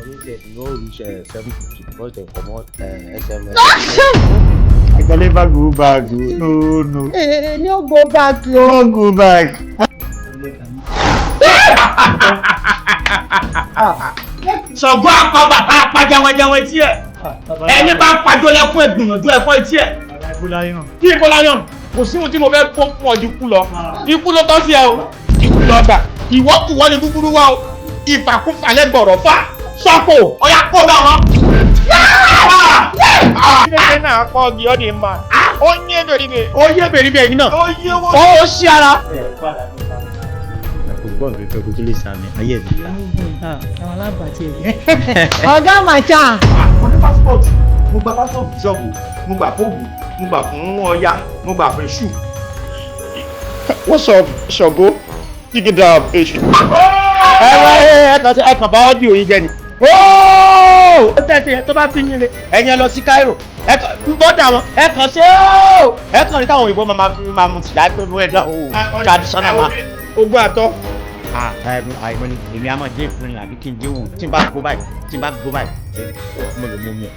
Money sef no reach 750 because dem comot SMS. I can never go back. No, no. Eh, no go back o. No go back. Ṣàngó apá bàbá apá jẹwẹjẹwẹ tí ẹ ẹni bá pàjọ lẹkún ẹgbìyànjú ẹfọ etí ẹ kí Ìbọ́láyàn kò sí ohun tí mo fẹ́ kó fún ọ ju ikú lọ. Ikú ló tọ́ sí ẹ o, ikú lọ gbà, ìwọ́kùwọ́ ni búburú wá o, ìfàkúfà lẹ́gbọ̀rọ̀ fà sọ́kò ọ̀yà kó bá wọn. Chineke na-akpọ gị ọ dị mma. Onye beribe. Onye beribe gị náà. Ó ṣí ara. Kò gbọ́n mi fẹ́ kó tó lè sàmì ayé mi ta. Àwọn alábàtì ẹ̀. Ọ̀gá màchá. Mo ní passport, mo gba passport ṣọ́ọ̀bù, mo gbà fóògùn, mo gbà fún Ọya, mo gbà fún Èṣù. What's up, Ṣàngó? Jígídà Èṣù. Ẹ wá ẹ kàn bá audio yín jẹ ni. Ó tẹ̀sí ẹ tó bá fi yín le, ẹ̀yin ẹ lọ sí Cairo, ẹ kàn ń bọ́dà wọn, ẹ kàn ṣe ó, ẹ kàn ní táwọn òyìnbó máa fi máa mú sìgá pé wọ́n ẹ̀ dá o traditional ma. Ogún àtọ́. Àìmọ́ ni èmi á máa dé ìfúnni àbí kí n dé òun tí n bá gbó báyìí, tí n bá gbó báyìí, mo lè mú mi.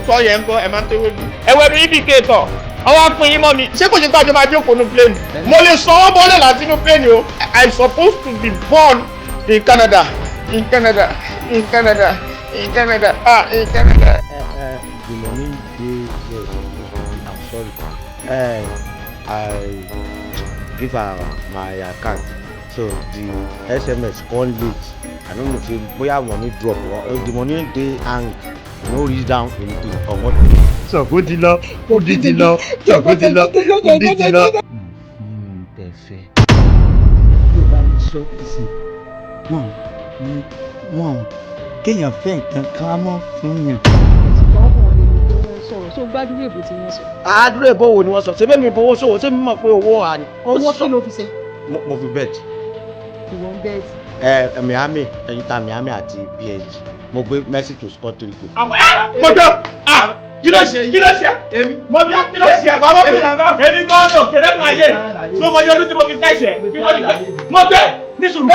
Tọ́ yẹn ń kọ́ ẹ máa ń tẹ́wé bí. Ẹ̀wẹ̀ mi ibi kéètọ̀ ọwọ́ pin yín mọ́ mi, ṣé kò ṣe gbàjọba máa jókòó nu plane? Mo lè sọ ọ́ bọ́lẹ̀ láti inú plane o. I supposed to be born in Canada, in Canada, in Canada, in Canada, ah, in Canada. The money dey there. I'm sorry. I give her my account, so the SMS come late. I no know say bóyá money drop or the money dey hang, e no reach down in or what. Ṣàngó ti lọ, Kúdí ti lọ, Ṣàngó ti lọ, Kúdí ti lọ. Tẹ fẹ́. Yóò bá mi sọ ìsìn wọn ní wọn kéèyàn fẹ́ nǹkan kan á mọ́ fún yàn. Sọ̀rọ̀ tó gbádùn èbò tí wọ́n sọ. Àdúrà ìbò wo ni wọ́n sọ? Ṣé bẹ́ẹ̀ mi fowó ṣòwò? Ṣé mi mọ̀ pé owó wà ní? Owó kí ló fi ṣe? Mo fi bet. Ìwọ ń bet. Ẹ Miami, Inter Miami àti PSG. Mo gbé Messi to score three goals. Mo jọ ah, kí ló ṣe, kí ló ṣe èmi mo bí, kí ló ṣe bàbá mi? Èmi gan ní òkèrè kan ayé tó mọ yọdún tí mo fi tẹ̀sẹ̀ kí wọ́n ti gbé mo gbé ní sùúrù.